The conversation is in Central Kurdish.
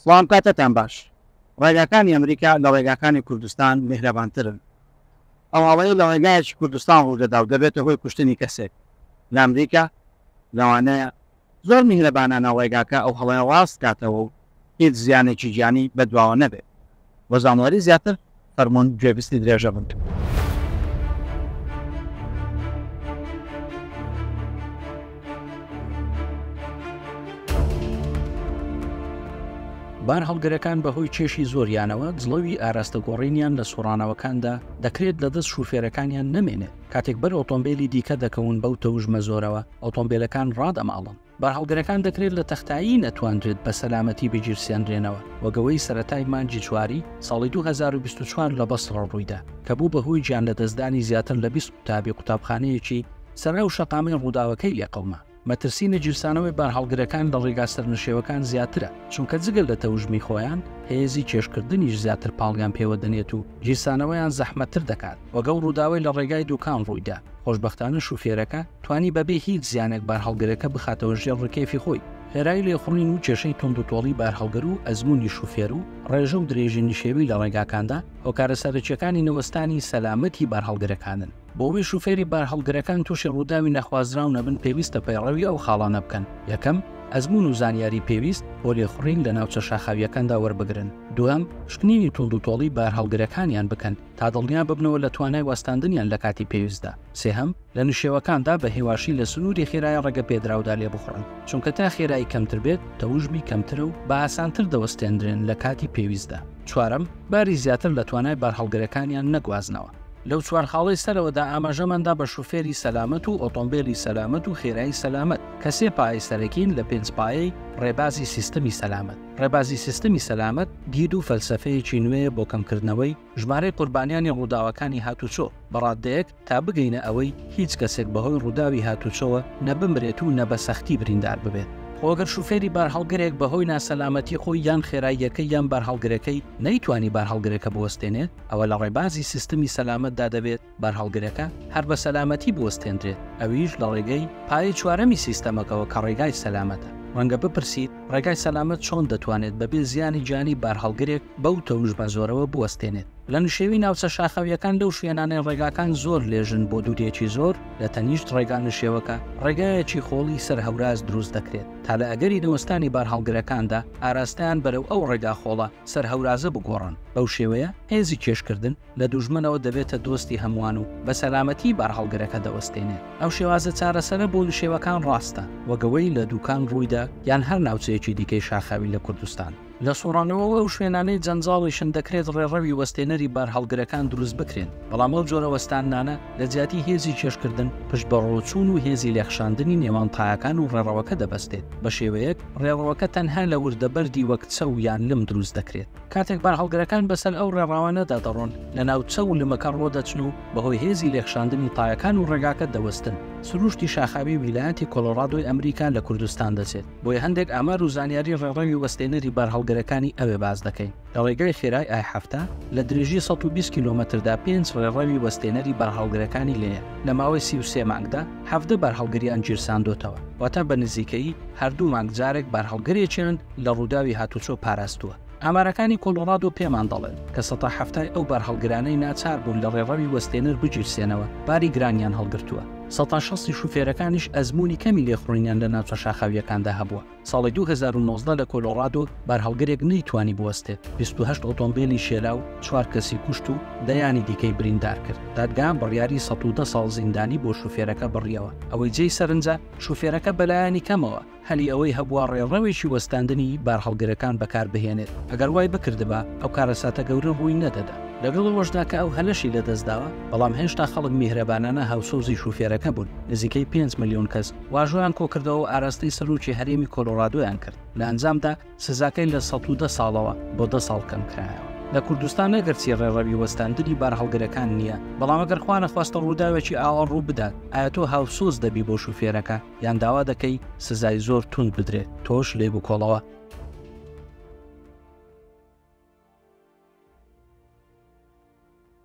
سڵام کاتتان باش. ڕێگاکانی ئەمریکا لە ڕێگاکانی کوردستان میهرەبانترن. ئەو هەڵەیە لە ڕێگایەکی کوردستان ڕوودەدا و دەبێتە هۆی کوشتنی کەسێک. لە ئەمریکا لەوانەیە زۆر میهرەبانانە ڕێگاکە ئەو هەڵەیە ڕاست کاتەوە و هیچ زیانێکی گیانی بەدواوە نەبێت. بۆ زانیاری زیاتر فەرموون گوێبیستی درێژە بن. بارهەڵگرەکان بەهۆی کێشی زۆریانەوە جڵەوی ئاراستەگۆڕینیان لە سوڕانەوەکاندا دەکرێت لەدەست شوفێرەکانیان نەمێنێت، کاتێک بەر ئۆتۆمبێلی دیکە دەکەون بەو تەوژمە زۆرەوە ئۆتۆمبێلەکان ڕادەماڵن. بارهەڵگرەکان دەکرێت لە تەختایی نەتوانرێت بە سەلامەتی بگیرسێنرێنەوە، وەک ئەوەی سەرەتای مانگی چواری ساڵی 2024 لە بەسڕە ڕوویدا، کە بوو بە هۆی گیانلەدەستدانی زیاتر لە 20 قوتابی قوتابخانەیەکی سەر ئەو شەقامەی ڕووداوەکەی لێقەوما. مەترسی نەگیرسانەوەی بارهەڵگرەکان لە ڕێگا سەرنشێوەکان زیاترە، چونکە جگە لە تەوژمی خۆیان، هێزی کێشکردنیش زیاتر پاڵیان پێوە دەنێت و گیرسانەوەیان زەحمەتتر دەکات، وەک ئەو ڕووداوەی لە ڕێگای دوکان ڕوویدا. خۆشبەختانە شوفێرەکە توانی بەبێ هیچ زیانێک بارهەڵگرەکە بخاتەوە ژێر ڕکێفی خۆی. خێرایی لێخوڕین و کێشەی توندوتۆڵی بارهەڵگر و ئەزموونی شوفێر و ڕێژە و درێژی نشێوی لە ڕێگاکاندا هۆکارە سەرەکییەکانی نەوەستانی سەلامەتی بارهەڵگرەکانن. بۆ ئەوەی شوفێری بارهەڵگرەکان تووشی ڕووداوی نەخوازراو نەبن پێویستە پەیڕەوی ئەو خاڵانە بکەن، یەکەم، ئەزموون و زانیاری پێویست بۆ لێخوڕین لە ناوچە شاخاوییەکاندا وەربگرن. دووەم، پشکنینی توندوتۆڵی بارهەڵگرەکانیان بکەن تا دڵنیا ببنەوە لە توانای وەستاندنیان لە کاتی پێویستدا. سێهەم، لە نشێوەکاندا بە هێواشی لە سنووری خێرای ڕێگەپێدراودا لێبخوڕن، چونکە تا خێرایی کەمتر بێت تەوژمی کەمترە و بە ئاسانتر دەوەستێندرێن لە کاتی پێویستدا. چوارەم، باری زیاتر لە توانای بارهەڵگرەکانیان نەگوازنەوە. لەو چوار خاڵەی سەرەوەدا ئاماژەمان دا بە شوفێری سەلامەت و ئۆتۆمبێلی سەلامەت و خێرایی سەلامەت، کە سێ پایەی سەرەکین لە پێنج پایەی ڕێبازی سیستمی سەلامەت. ڕێبازی سیستمی سەلامەت دید و فەلسەفەیەکی نوێیە بۆ کەمکردنەوەی ژمارەی قوربانیانی ڕووداوەکانی هاتوچۆ بە ڕاددەیەک تا بگەینە ئەوەی هیچ کەسێک بەهۆی ڕووداوی هاتوچۆوە نە بمرێت و نە بە سەختی بریندار ببێت. خۆ گەر شوفێری بارهەڵگرێک بەهۆی ناسەلامەتی خۆی یان خێراییەکەی یان بارهەڵگرەکەی نەیتوانی بارهەڵگرەکە بوەستێنێت، ئەوە لە ڕێبازی سیستمی سەلامەتدا دەبێت بارهەڵگرەکە هەر بە سەلامەتی بوەستێندرێت، ئەویش لە ڕێگەی پایەی چوارەمی سیستەمەکەوە کە ڕێگای سەلامەتە. ڕەنگە بپرسیت ڕێگای سەلامەت چۆن دەتوانێت بەبێ زیانی گیانی بارهەڵگرێک بەو تەوژمە زۆرەوە بوەستێنێت؟ لە نشێوی ناوچە شاخاوییەکان لەو شوێنانەی ڕێگاکان زۆر لێژن بۆ دوورێکی زۆر لە تەنیشت ڕێگا نشێوەکە ڕێگایەکی خۆڵی سەر هەوراز دروست دەکرێت تا لە ئەگەری نەوەستانی بارهەڵگرەکاندا ئاراستەیان بەرەو ئەو ڕێگا خۆڵە سەر هەورازە بگۆڕن، بەو شێوەیە هێزی کێشکردن لە دوژمنەوە دەبێتە دۆستی هەمووان و بە سەلامەتی بارهەڵگرەکە دەوەستێنێت. ئەو شێوازە چارەسەرە بۆ نشێوەکان ڕاستە، وەک ئەوەی لە دووکان ڕوویدا یان هەر ناوچەیەکی دیکەی شاخاوی لە کوردستان. لە سوڕانەوە و ئەو شوێنانەی جەنجاڵیشن دەکرێت ڕێڕەوی وەستێنەری بارهەڵگرەکان دروست بکرێن، بەڵام ئەو جۆرە وەستاندنانە لە جیاتی هێزی کێشکردن پشت بە ڕۆچوون و هێزی لێخشاندنی نێوان تایەکان و ڕێڕەوەکە دەبەستێت، بە شێوەیەک ڕێڕەوەکە تەنها لە وردە بەردی وەک چەو یان لم دروست دەکرێت. کاتێک بارهەڵگرەکان بەسەر ئەو ڕێڕاوانەدا دەڕۆن، لەناو چەو و لمەکە ڕۆدەچن و بەهۆی هێزی لێخشاندنی تایەکان و ڕێگاکە دەوەستن. سروشتی شاخاوی ویلایەتی کۆلۆرادۆی ئەمریکا لە کوردستان دەچێت، بۆیە هەندێک ئامار و زانیاری ڕێڕەوی وەستێنەری بارهەڵگرەکانی ئەوێ باس دەکەین. لە ڕێگای خێرای ئای 70 لە درێژی 120 کیلۆمەتردا پێنج ڕێڕەوی وەستێنەری بارهەڵگرەکانی لێیە، لە ماوەی 33 مانگدا 17 بارهەڵگریان گیرساندۆتەوە، واتە بە نزیکەیی هەر دوو مانگ جارێک بارهەڵگرێکیان لە ڕووداوی هاتوچۆ پاراستووە. ئامارەکانی کۆلۆرادۆ پێمان دەڵێن کە سەتا حەفتای ئەو بارهەڵگرانەی ناچار بوون لە ڕێڕەوی وەستێنەر بگیرسێنەوە، باری گرانیان هەڵگرتووە. سەتا شەستی شوفێرەکانیش ئەزموونی کەمی لێخوڕینیان لە ناوچە شاخاوییەکاندا هەبووە. ساڵی 2019 لە کۆلۆرادۆ بارهەڵگرێک نەیتوانی بوەستێت، 28 ئۆتۆمبێلی شێلا و چوار کەسی کوشت و دەیانی دیکەی بریندار کرد. دادگا بڕیاری 110 ساڵ زیندانی بۆ شوفێرەکە بڕیەوە. ئەوەی جێی سەرنجە، شوفێرەکە بەلایەنی کەمەوە هەلی ئەوەی هەبووە ڕێڕەوێکی وەستاندنی بارهەڵگرەکان بەکاربهێنێت، ئەگەر وای بکردبا ئەو کارەساتە گەورە ڕووی نەدەدا. لەگەڵ ئەوەشدا کە ئەو هەلەشی لەدەستداوە، بەڵام هێشتا خەڵک میهرەبانانە هاوسۆزی شوفێرەکە بوون، نزیکەی 5 ملیۆن کەس واژۆیان کۆکردەوە و ئاراستەی سەرۆکی هەرێمی کۆلۆرادۆیان کرد، لە ئەنجامدا سزاکەی لە 110 ساڵەوە بۆ 10 ساڵ کەمکرایەوە. لە کوردستان ئەگەرچی ڕێڕەوی وەستاندنی بارهەڵگرەکان نییە، بەڵام ئەگەر خوانەخواستە ڕووداوێکی ئاوا ڕوو بدات، ئایا تۆ هاوسۆز دەبی بۆ شوفێرەکە یان داوا دەکەی سزای زۆر توند بدرێت؟ تۆش لێی بکۆڵەوە.